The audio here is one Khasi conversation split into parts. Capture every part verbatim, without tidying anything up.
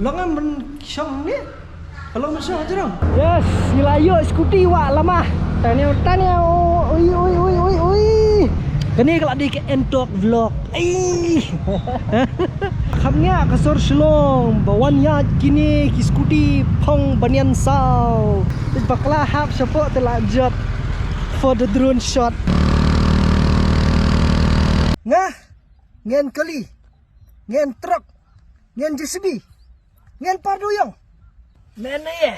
Long am ban shong ne? Ka long ban shong jrong. Yes, ngi la ïoh scooty wah lama. Taniu taniu. Ui ui ui ui ui. Kane ka la dei ka Entok vlog. Ei. Kham ngiah ka sor Shillong ba wan ïaid kine ki scooty phong banian saw. Bakla hap shapoh te la jot for the drone shot. Nga ngen kali, ngen truck, ngen J C B, ngen pardu yong. Men ye.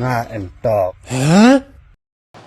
Nga Entok.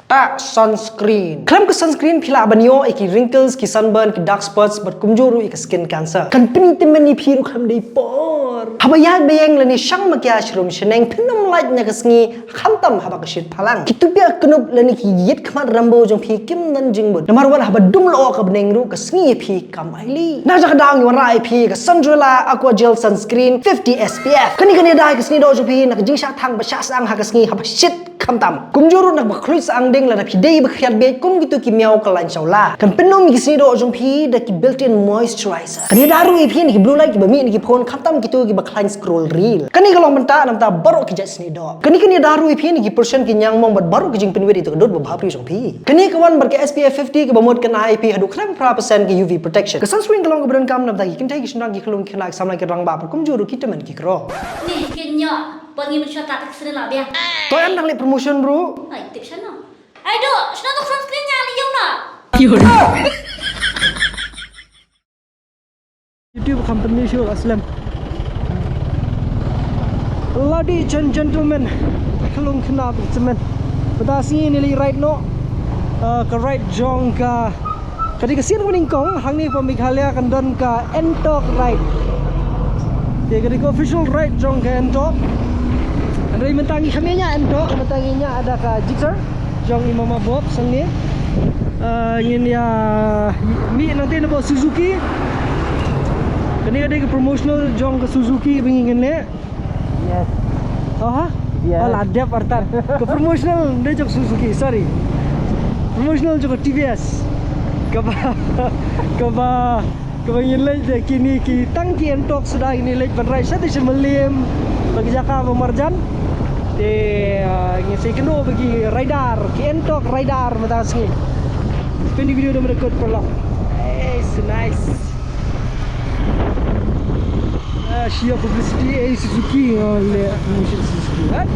Ta sunscreen. Khlem ka sunscreen phi lah ban ïoh ïa ki wrinkles, ki sunburn, ki dark spots bad kumjuh ruh ïa ka skin cancer. Kan pyni tymmen ïa phi ruh khlem dei por. Haba ïaid ba ïeng lane shang makia shrum shaneng phin ym lait na ka sngi khamtam haba ka shit phalang. Ki tupiah knup lane ki ïit khmat Rambo jong phi kim don jingmut. Namar wat haba dum lyoh ka bneng ruh ka sngi ïa phi kam aili. Na kata ka daw ngi wanrah ïa phi ka Sunzilla Aqua Gel Sunscreen fifty S P F. Kane kan ïada ïa ka snieh doh jong phi na ka jingshah thang ba shah syang ha ka sngi haba shit khamtam. Kumjuh ruh na kaba khluit syang ding lada phi dei ba khriat bieit kum kito ki miaw ka lain shawla. Kan pynum ïa ka snieh doh jong phi da ki built-in moisturizer. Kan ïada ruh ïa phi na ki blue light kiba mih na ki phone khamtam kito kiba khlaiñ scroll reel. Kane ka long mynta namar baroh ki jait snieh doh. Kane kan ïada ruh ïa phi na ki pollution ki ñiangmong bad baroh ki jingpynwit ïa ka dud ba bhabriew jong phi. Kane ka wan bad ka S P F fifty kaba mut kan ai ïa phi haduh khyndai phra percent ka U V protection. Ka sunscreen ka long kaba donkam namar ki kynthei ki shynrang ki khyllung ki khynnah ki samla ki rangbah bad kumjuh ruh ki tymmen ki kro. Ni kin ñiah, pon ngi mynshuwa ta tak sdang la biang. To em dang leh promotion ruh. Ai tip shano. Ai do, shano tok sunscreen ñiah li yong na. YouTube company shu aslem. Ladies and gentlemen, khlung khynnah bad tymmen. Mynta sngi ngi leit ride noh. Uh, ka ride jong ka Ka dei ka sien ka nyngkong hangne pa Meghalaya kan don ka Entok ride. Te ka dei ka official ride jong ka Entok. Hynrei mynta ngi khlem ïa ñiah Entok, mynta ngi ñiah da ka Gixxer jong i Mama Bob sangne. Ah, ngin ïa mih nangta na bad Suzuki. Kane ka dei ka promotional jong ka Suzuki ba ngi ngin leh. Yes. Aha. Yes. Oh, la dep artat. Ka promotional de jong Suzuki, sorry. Promotional jong ka T V S. Kaba, kaba, kaba ngin leit de kine ki tang ki Entok suda ngin leit ban ride sha te sha Mylliem. Bad ki jaka ba marjan. Te, ah, ngin sa ïakynduh bad ki rider, ki Entok rider mynta sngi. Spend the video da mynta kut paralok. Hey, so nice. Ah, shi ïa publicity, eh, Suzuki, oh, le, promotion Suzuki, kan?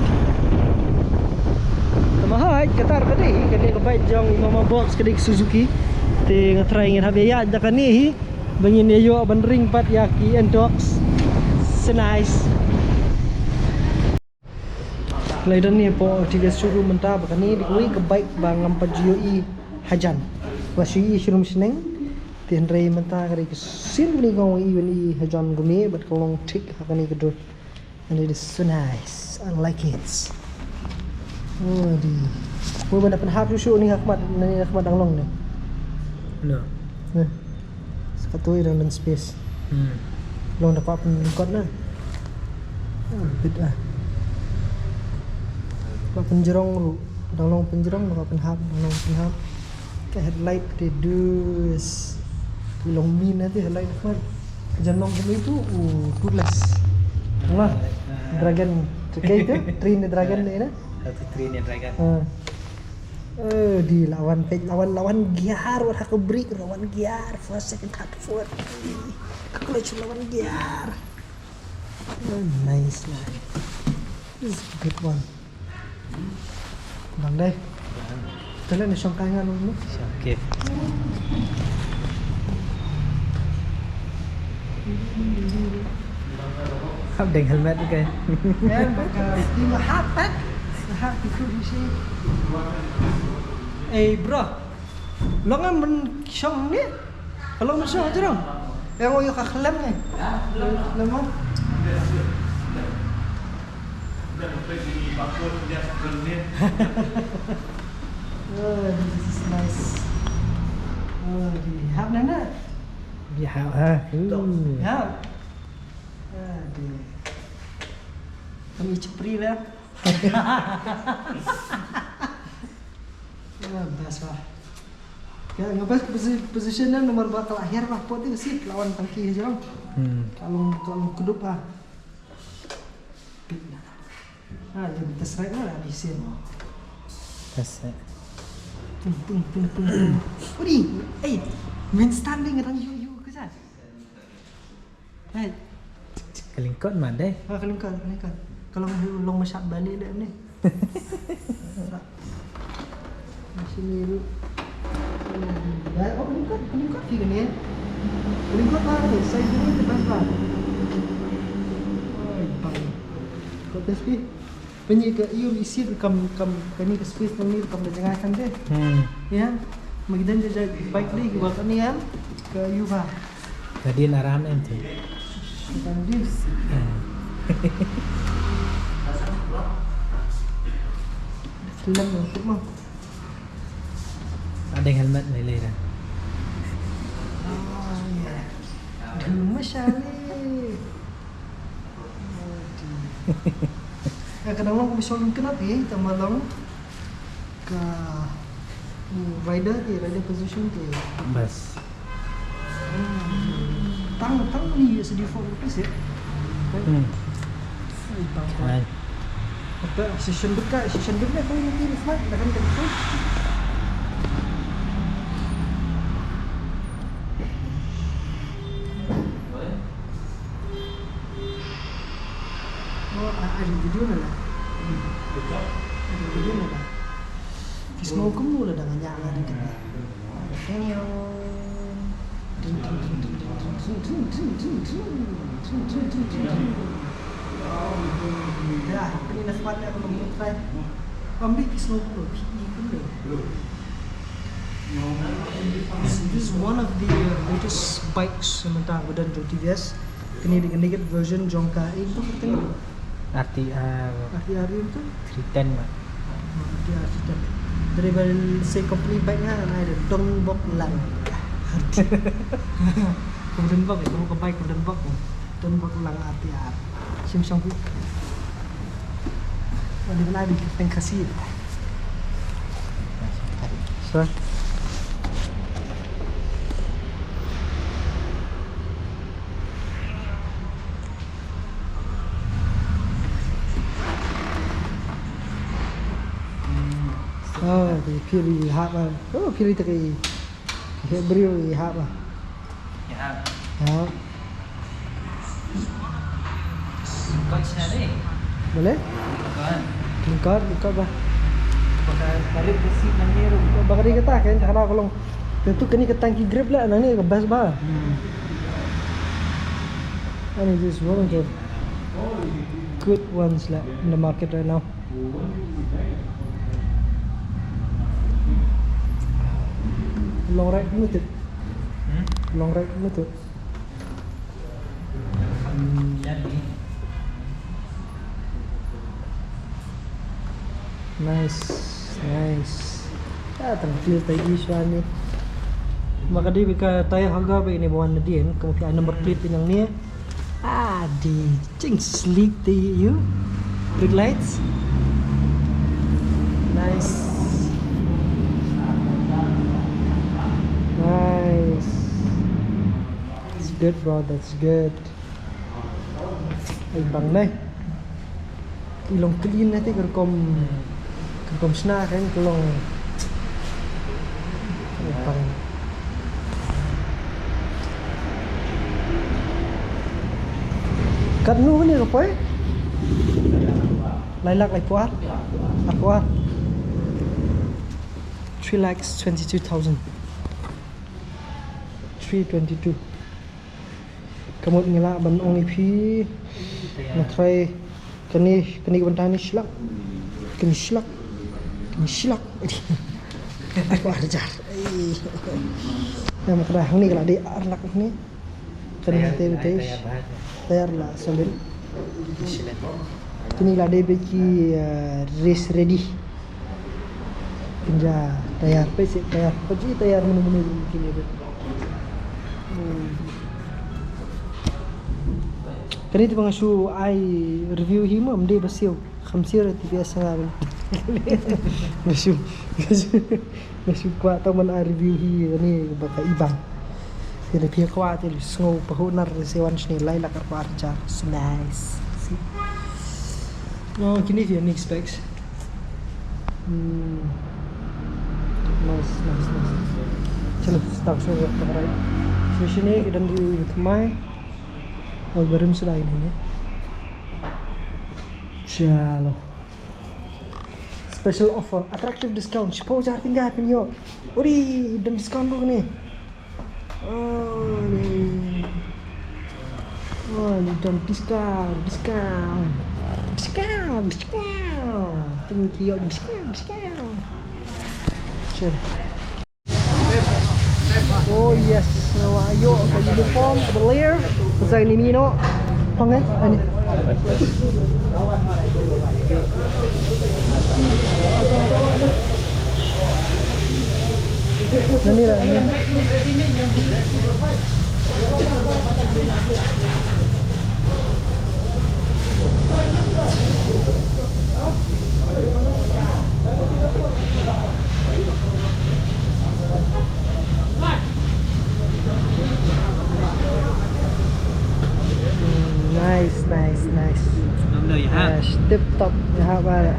Tama hai, kata ka dei, ka dei ka bike jong i Mama Box, ka dei ka Suzuki. Te nga try ngin hap ïa ïaid da kane hi, ba ngin ïa ïoh ban ring pat ïa ki Entoks. So nice. Lei don ne hapoh T V S showroom mynta ba kane dei kawei ka bike ba ngam pat ju ïohi hajan. Nga shu ïohi shrum shneng. Te hynrei mynta ka dei ka sien kane kong ïohi ban ïohi hajan kumne bad ka long thik ha kane ka dur. And it is so nice. I like it. Oh, di. Wei ban da pynhap shuh shuh ne ha khmat, ne ha khmat dang long ne. No. Ne. Sa katto ïa dang don space. Hmm. Long da kwah pynlyngkot na. Ah, bit ah. Kwah pynjrong ruh. Dang long pynjrong, dang kwah pynhap, dang long pynhap. Ka headlight te dus. Ki long min na te headlight na. Ka jan long kumne tu, u tubeless. Lah. Dragon. Te kaei tu, train ni dragon ni na. Satu train ni dragon. Ah. Eh, di lawan page, lawan, lawan gear, wat ha ka brake, lawan gear, first, second, third, fourth. Ka clutch lawan gear. Oh, nice, nice. This is a good one. Bang dai. Tele ni shong kai ngan lu. Okay. Hap deng helmet ke. Em, baka, di mahat, eh? Mahat, di kru di si. Eh, bro. Long am ban shong ni? Ka long ban shong aja dong. Yang oyo ka khlem ni. Khlem mo. Oh, this is nice. Oh, di hap na na. Di hap ha. Hap. Ah, di. Kami cepri lah. Ah, best lah. Ya, nga best posi-, position na namar ba ka la hiar ba, put ïa ka seat, la wan tang ki jong. Hmm. Ka long, ka long kdup ha. Pit na. Ha, ïa, test ride na, la di seat. Test ride. Pung, pung, pung, pung, pung. Uri, eh, main stand ding, rang yu, yu, ke jan. Hai. Ka lyngkot man dei. Ha, ka lyngkot, ka lyngkot. Ka long, long mashad bali le ni. Sini ruh. Dah, oh, ka lyngkot, ka lyngkot ki kane. Ka lyngkot ba ni, side ni, depan ba. Oi, bang. Kau tes pi. Pynïa ka ïu i seat kam, kam, kane ka space nang ni kam da jngai kan de. Hmm. Ya. Ma ki don ja bike dei ki ba kane ya. Ka ïu ba. Ka dien aram em tu. Bukan dis. Hmm. Film yang tu mah. Ada helmet lai lai dah. Ah, ya. Gemes kali. Aduh. Eh, kadang long besok kena pi, tambah long ke, hmm, rider ke, rider position ke. Bas. Hmm. Tang, tang ni U S D four rupees ya. Hmm. Ai, tang. Kan. Apa, session dekat, session dekat kau ni, ni flight dah kan, kan. Oh, ah, ah, video na lah. Video na lah. Ki sngew kumno lada nga ñiah nga dang kynmaw. Ya, kane na spot na ka long try. Ym dei ki sngew kumno, ki i kumno. This, this is one of the, uh, latest bikes mynta ba don jong T V S. Kane dei ka naked version jong ka, eh, ito ka teng. R T R. R T R ito? Three ten ba. Oh, R T R three ten. Dari ba se company bike nga, nga ai da Donbok Lang. R T R. Ka Donbok, ka bike ka Donbok. Donbok Lang R T R. Shim shong ku. Ani bana bi teng Khasi. Sir. Oh, phi, phi ri hap ah. Oh, phi ri te ki. Ki hep briew i hap ah. I hap. Hap. Lyngkot sha re. Boleh? Lyngkot. Lyngkot, lyngkot bah. Baka tarik besi nang ni ru. Baka dei kata kan, kata ka long. Tentu kane ka tang ki grip lah, nang ni ka best bah. Hmm. And it is one of the good ones lah in the market right now. Long ride method. Hmm? Long ride method. Hmm, ya ni. Nice, nice. Ya, tang clear ta issue ni. Maka di bika tayar harga ba ini bawan nadien, kau pi number plate pinang ni. Ah, di ching sleek ti you. Brake lights. Nice. Nice. That's good, bro. That's good. Ai bang nai. Ki long clean na te ka rukom, ka rukom sna kan ka long. Ai bang. Katno ni ka poi? Lai lak lai poi ar. Ar poi ar. Three lakhs twenty-two thousand. Three twenty-two. Ka mut ngi lah ban ong ïa phi. Nga try kane, kane ka bynta ni shlak. Kane shlak. Kane shlak. Ar hajar. Ei. Ïa ma ka da hangne ka la dei ar lak hangne. Kane te beit. Tayar la solid. Kine la dei beit ki, eh, race ready. Kynja tayar, peit seh tayar. Peit seh tayar mano mano kine beit. Hmm. Kane te ba nga shu ai review hi mo, ym dei ba siew. Kham siew T V S nga beit. Nga shu, nga shu, nga shu kwah tang ban ai review hi kane ba ka ibang. Te lada phi kwah te sngew pahuh nar se wan shane lai lak arphew ar hajar. So nice. See? Oh, kine ki unique specs. Hmm. Nice, nice, nice. Chalo, start sa, right. So shane ki don di thymmai. Algorithm suda ini ne. Chalo. Special offer, attractive discount. Shiphew hajar tyngka phin ïoh. Uri, don discount ruh ne. Oh, ne. Oh, ne don discount, discount. Discount, discount. Phin ïoh discount, discount. Sure. Oh yes, nga ïoh ka uniform, ka layer. Pasal ni mino. Pang eh, ani. Nani lah ni. Nice, nice, nice. Yes, tip top. Nga hap ba.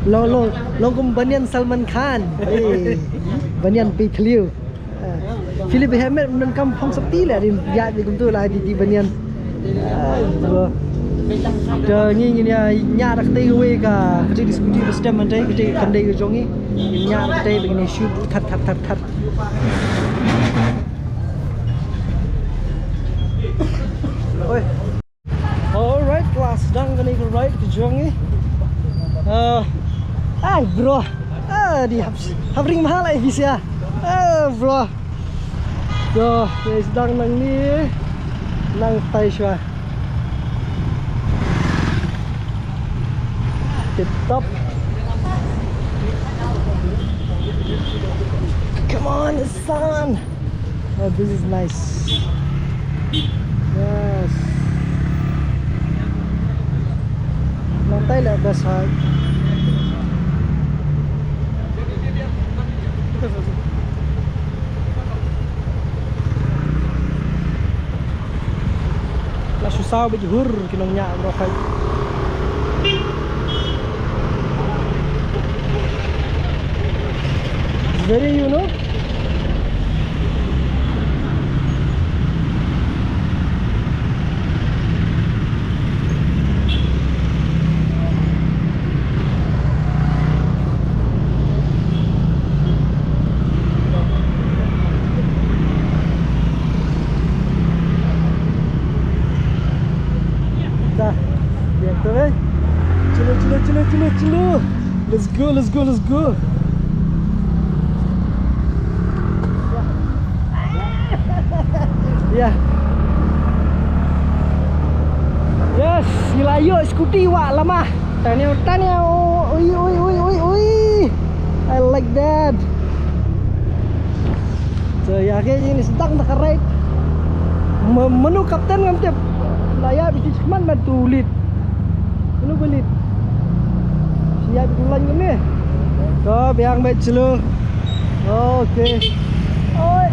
Long, long, long kum banian Salman Khan. Eh, banian pi thliu. Ah, Philip Hemet, men kam phong sati le, din ya di kumtu la di, di banian. Ah, bro. Te ngi ngin ïa ñiah da katei kawei ka, katei di scooty ba stem man tei, katei kandei ka jong ngi. Ñiah da katei ba ngin ïa shoot, that, that, that, that. Oi. Alright, class, dang kane ka ride ka jong ngi. Ah, ai, bro. Ah, di hap, hap ring mahal ai bisa. Ah, bro. Yo, guys, dang nangne. Nang tai shwa. Tip top. Come on, son. Oh, this is nice. Yes. Nang tai la best high. La shu saw bad hur ki nongñiah baroh khoit. Very, you know. Dah. Biang tu, eh. Chulu, chulu, chulu, chulu, chulu. Let's go, let's go, let's go. Ya. Yes, ngi la ïoh scooty wah lama. Taniu, taniu. Ui, ui, ui, ui, ui. I like that. So, ïa, ka jingïaseng da ka ride. Me-, mano kapten ngam tip. La ïa bit shikmat mat tu lead. Mano ba lead? Ïa bit tu line ngam ne. To, biang bad chulu. Okay. Oi.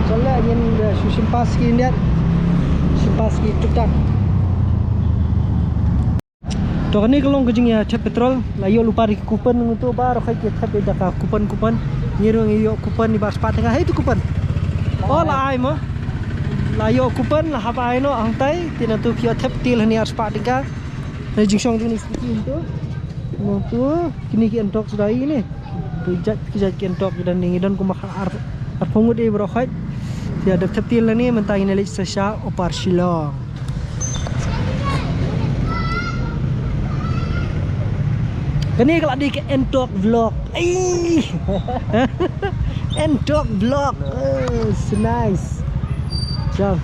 Chale ngin, eh, shu shim pass ki Indian. Shim pass ki tuktak. To kane ka long ka jingïathep petrol, la ïoh lypa da ki coupon ngi to baroh khoit ki thep da ka coupon, coupon. Ngi ruh ngi ïoh coupon ni ba spah tyngka, hei tu coupon. Oh, la ai mo. La ïoh coupon la hap ai noh hangtai, te nangtu ki ïoh thep til hani ar spah tyngka. Ngi jingshong jong ngi scooty nangtu. Nangtu kine ki entok sdai ne. Ki jait, ki jait ki entok ki don, ngi don kumba ar, arphew ngut ïa baroh khoit. Ïa dep thep til lane mynta ngin leit sa sha Upper Shillong. Kane ka la dei ka Entok vlog. Ei! Entok vlog. Oh, so nice. Jom.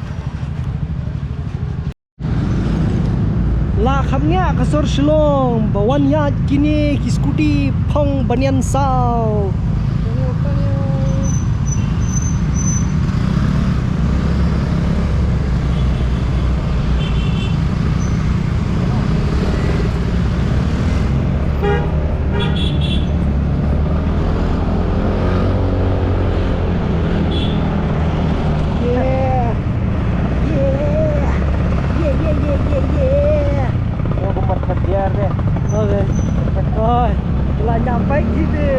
La kham ngiah ka sor Shillong ba wan ïaid kine ki scooty phong banian saw. Oi, la nyampe kita.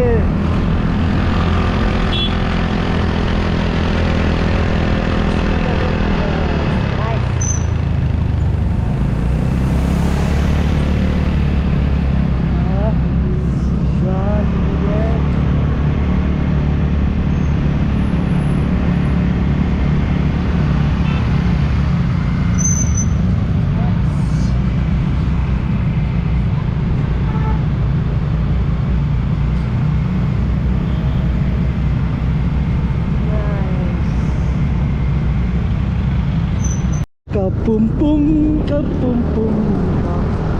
Ka pum pum, ka pum pum, ka pum pum.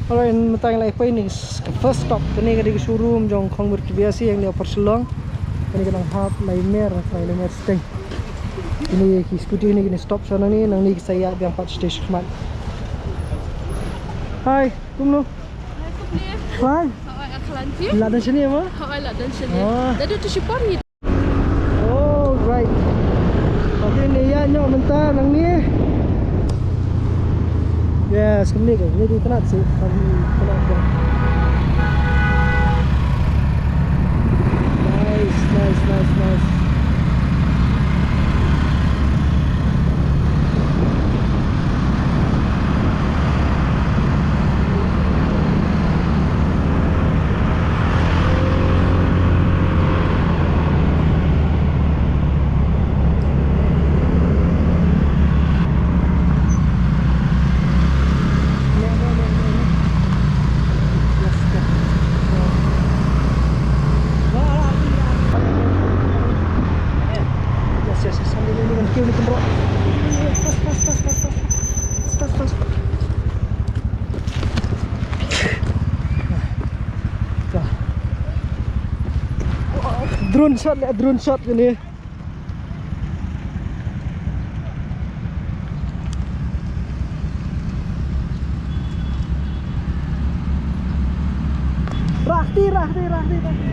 Alright, mynta ngi la ïa poi ne ka first stop. Kane ka dei ka showroom jong Khongbir T V S hangne ha Upper Shillong. Kane ka dang hap Laimer, Laimer Sting. Kine ki scooty ne kine stop sha nangne, nangne ki sa ïaid biang pat sha station khmat. Hi, kumno? Hi, kumno? Hi. Hi, a klan ti? Lah don shane mo? Hi, lah don shane. Oh. Dah duduk tu shipor ni. Alright. Okay, ngi ïaid noh mynta nangne. Yes, kumne ka, kumne ka itynnad seh, ka itynnad ka. Nice, nice, nice, nice. Yes, yes, yes, yes. Fast, fast, fast, fast, fast. Fast, fast, fast. Drone shot, eh, drone shot kane. Rah kti, rah kti, rah kti, rah kti.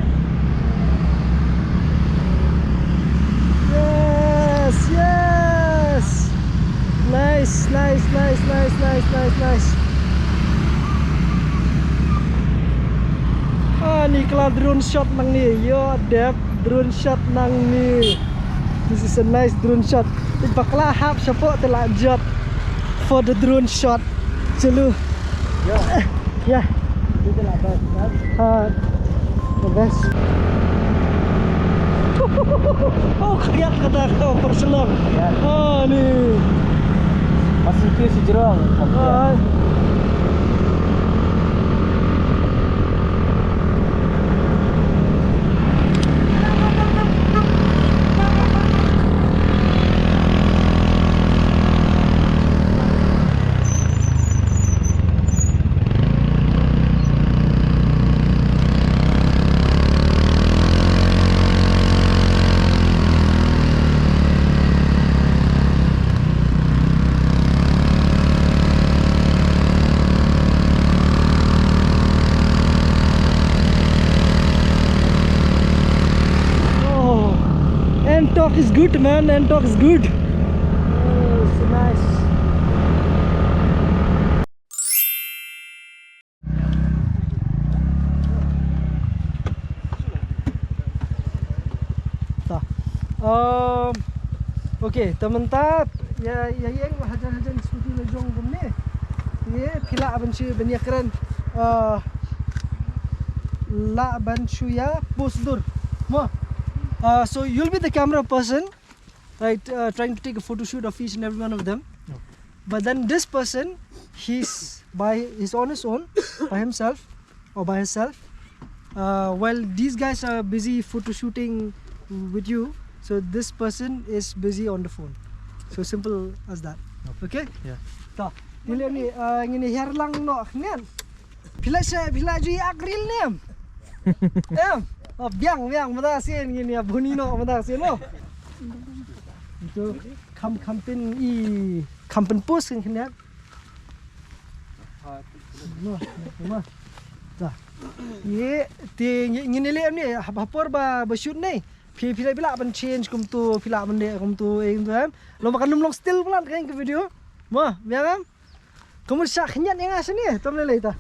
Yes, yes. Nice, nice, nice. Ah, ni ka la drone shot nangne. Ïoh, dep drone shot nangne. This is a nice drone shot. Te bakla hap shapoh te la jot for the drone shot. Chalo. Yeah. Yeah. Ito la best, ha? Ha. The best. Oh, khriat kata ka Upper Shillong. Yeah. Ha, ni. Masih tu si Jurong. Ha. Oh, Antok is good, man. Antok is good. Oh, so nice. Ta. Um, okay, te mynta Ïa, ïa ïeng hajan hajan scooty la jong kumne. Ïa, phi lah ban shu ban ïakren. Uh, lah ban shu ïa post dur. Mo. Uh, so you'll be the camera person, right? Uh, trying to take a photo shoot of each and every one of them. But then this person, he's by, he's on his own, by himself or by herself. Uh, while these guys are busy photo shooting with you, so this person is busy on the phone. So simple as that. Okay? Yeah. Ta. Dile ni, uh, ngin hiar lang noh ngan. Phi lah shu, phi lah ju ïa ak reel ne em? Em. Oh, biang, biang, mynta sien ngin ïa bun ïa noh mynta sien mo. Itu kham, kham pyn i, kham pyn post kan khyndiat. Mo, mo. Ta. Ïa, te ngin, ngin ïa leh em ne, ha por ba, ba shoot ne. Phi, phi lah, phi lah ban change kumtu, phi lah ban leh kumtu, eh, kumtu em. Long ba kan ym long still palat ka video. Mo, biang em. Kumno sha khyndiat ïa nga shane, tam lei lei ta.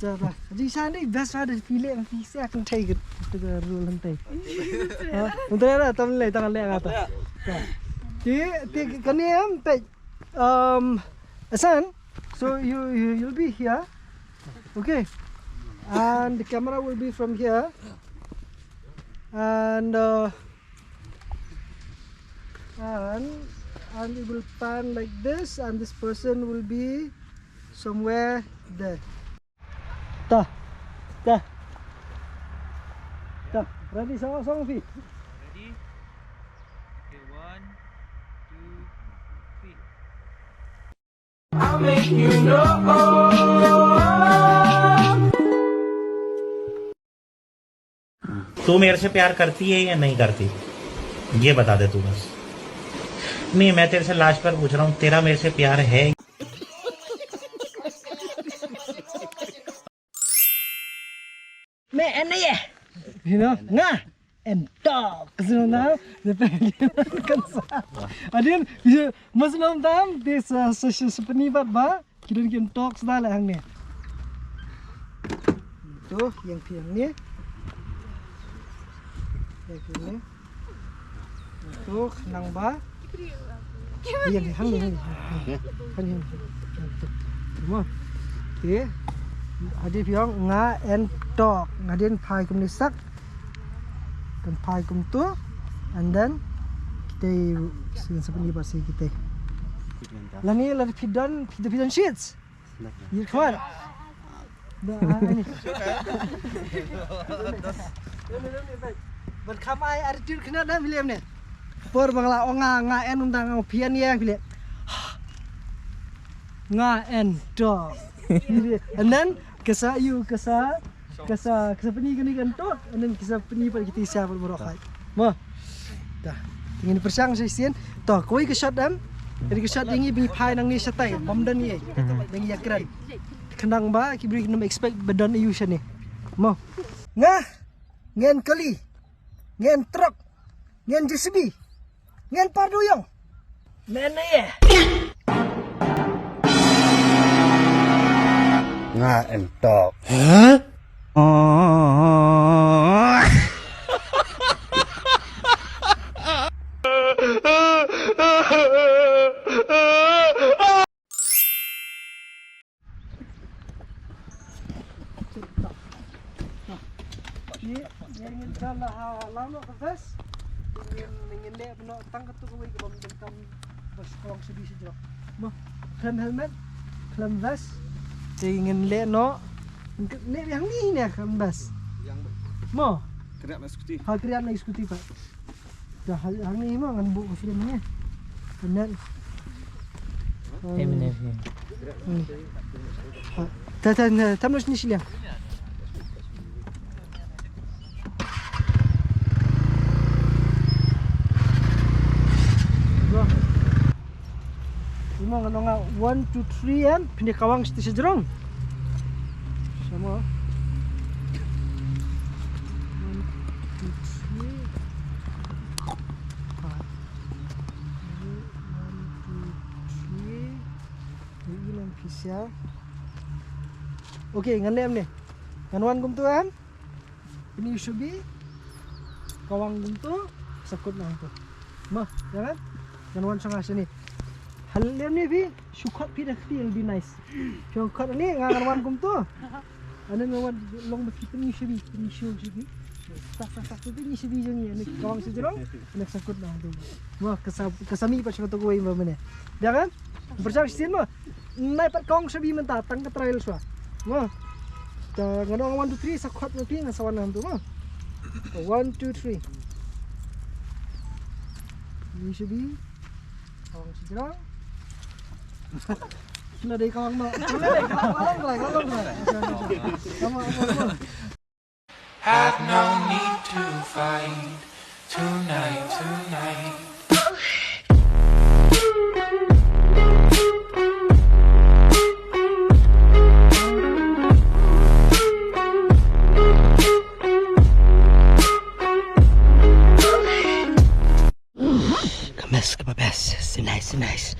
Cha ta. Jingshane best fa da phi leh phi sa kan thei ka, ka rule hangtai. Ha? Hangtai na, tam lei ta kan leh nga ta. Ta. Te, te kane em peit. Um, Asan, so you, you, you'll be here. Okay. And the camera will be from here. And, uh, and, and it will pan like this, and this person will be somewhere there. Ta. Ta. Ta. Ready, song, song, Fi? Ready? Okay, one, two, three. I'll make you know. तू मेरे से प्यार करती है या नहीं करती, ये बता दे तू बस। नहीं, मैं तेरे से लास्ट बार पूछ रहा हूँ, तेरा मेरे से प्यार है? Me en ye. You know, nga en tok. So now, the kan sa. Adin, you must know tam this, uh, session sepeni bat ba. Ki don ki en tok sa le hangne. Tu, yang pi hangne. Yang pi hangne. Tu, nang ba. Ïa, ïa, hang ni, hang ni. Hang ni, hang ni. Mo. Te hadien phi ong nga en tok, nga dien phai kumne sak. Kan phai kumtu. And then kita sin sa pyni ba si kita. Lane la phi don, phi don sheets. Ïa, come on. Ban kham ai attitude khnang na, phi leh em ne. Por ba nga la ong nga, nga en, ym dang ong phi en ïa, phi leh. Nga en tok. And then ka sa ïa, ka sa, ka sa, ka sa pyni kane kan tok. And then ka sa pyni pat kita sha pat baroh. Mo. Ta. Te ngin pyrshang shisien. To, kawei ka shot em. Kane ka shot ïa ngi ba ngi phai nangne shatai, bym don ngi. Mhm. Ba ngi ïakren. Khnang ba ki briew kin ym expect ba don aïu shane. Mo. Nga, ngen kali, ngen truck, ngen J C B, ngen par duyong. Men ne ye. Nga en tok. Huh? Ngi, ngi, ngin sa la ha, la noh ka vest. Ngin, ngin leh noh tang katto kawei kaba ym donkam ba shu kawang shabi shajrong. Mo, khlem helmet, khlem vest. Te ngin leh noh. Leh biang ni ne khlem vest. Mo. Kriat na scooty. Ha, kriat na scooty pat. Dah, ha, hangne mo ngan buh ka film ne. Ka net. Eh, mane, eh. Hmm. Ha, ta, ta, ta, tam noh shini shiliang. Dah. Mo ngan ong nga one, two, three, em, phin ïa kawang shata shajrong. Sama. One, two, three. Ha. One, two, three. Ïa i lang pisa. Okay, ngan leh em ne. Ngan wan kumtu em. Ini should be kawang kumtu, sa kut na kumtu. Mo, ïa kan? Ngan wan shong ha shane. Lem ni phi, shu khot phi da kti, it'll be nice. Shu khot ni, nga ngan wan kumto. Ani nga wan long ba phi pynïoh shabi, pynïoh shabi. Sa, sa, sa, pynïoh shabi jong ngi, ani ka wan sha jrong, ani sa kut na tu. Mo, ka sa, ka sa mih pat sha kato kawei ba mynne. Ïa kan? Pyrshang shisien mo. Nai pat ka wan shabi mynta, tang ka trial shuwa. Mo. Ta, ngan ong one, two, three, sa khot ma phi, ngan sa wan na tu mo. One, two, three. Pynïoh shabi. Ka wan sha jrong. Shu la dei ka wan mo. Shu la dei ka wan, ka wan, ka wan, ka wan. Come on, come on, come on. Have no need to fight tonight, tonight. Ka mess kaba best, si nice, si nice.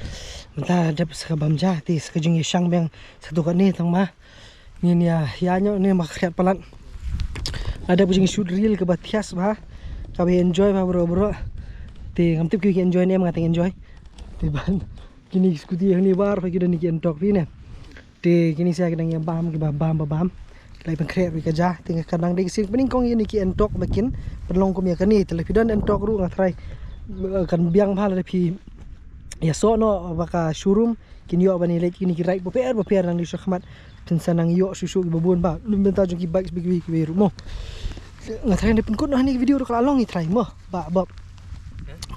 Mynta dep sa ka bam ja, te sa ka jingïashang biang sa tu ka ni tang ma. Ngin ïa, ïa ñiew ne ma khriat palat. Lada ba jing shoot reel kaba thiah bha. Kaba enjoy bha bro bro. Te ngam tip ki enjoy ne em, nga teng enjoy. Te ban. Kini ki scooty hangne baroh ki don ki entok phi ne. Te kini sa ki dang ïa bam kiba bam ba bam. Ki la pynkhreh phi ka ja. Te nga ka dang dei ki sien pynïeng kong ïa kini ki entok ba kin pynlong kum ïa kane. Te lada phi don entok ruh nga tharai, eh, kan biang bha lada phi ïasoh noh ba ka showroom. Kin ïoh ban ïaleit kine ki ride bapher bapher nangne shakhmat. Phin sa nang ïoh shuh shuh kiba bun bha. Lym bynta jong ki bikes ba kiwei kiwei ruh mo. Nga tharai ne pynkut noh hangne ki video ruh ka la long, ngi tharai mo. Bah Bob.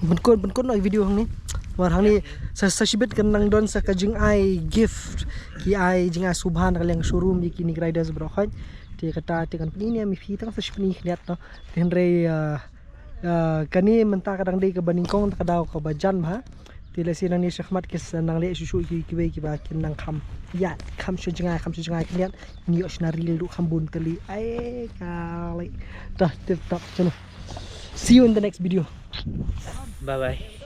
Pynkut, pynkut noh ki video hangne. Namar hangne sa, sa shibit kan nang don sa ka jingai gift. Ki ai jingai sngewbha na ka liang showroom ïa kine ki riders baroh khoit. Te kata te kan pyni ne em ïa phi, tang sa shu pyni khyndiat noh. Te hynrei, ah, Ah, kane mynta ka dang dei kaba nyngkong, ka daw kaba jan bha. Te lehse nangne shakhmat ki sa nang leh shuh shuh ki, kiwei kiba kin nang kham ïaid, kham shu jngai, kham shu jngai khyndiat. Ngi ïoh shna reel ruh kham bun tylli. Ai kali. Dah, tip top channel. See you in the next video. Bye bye.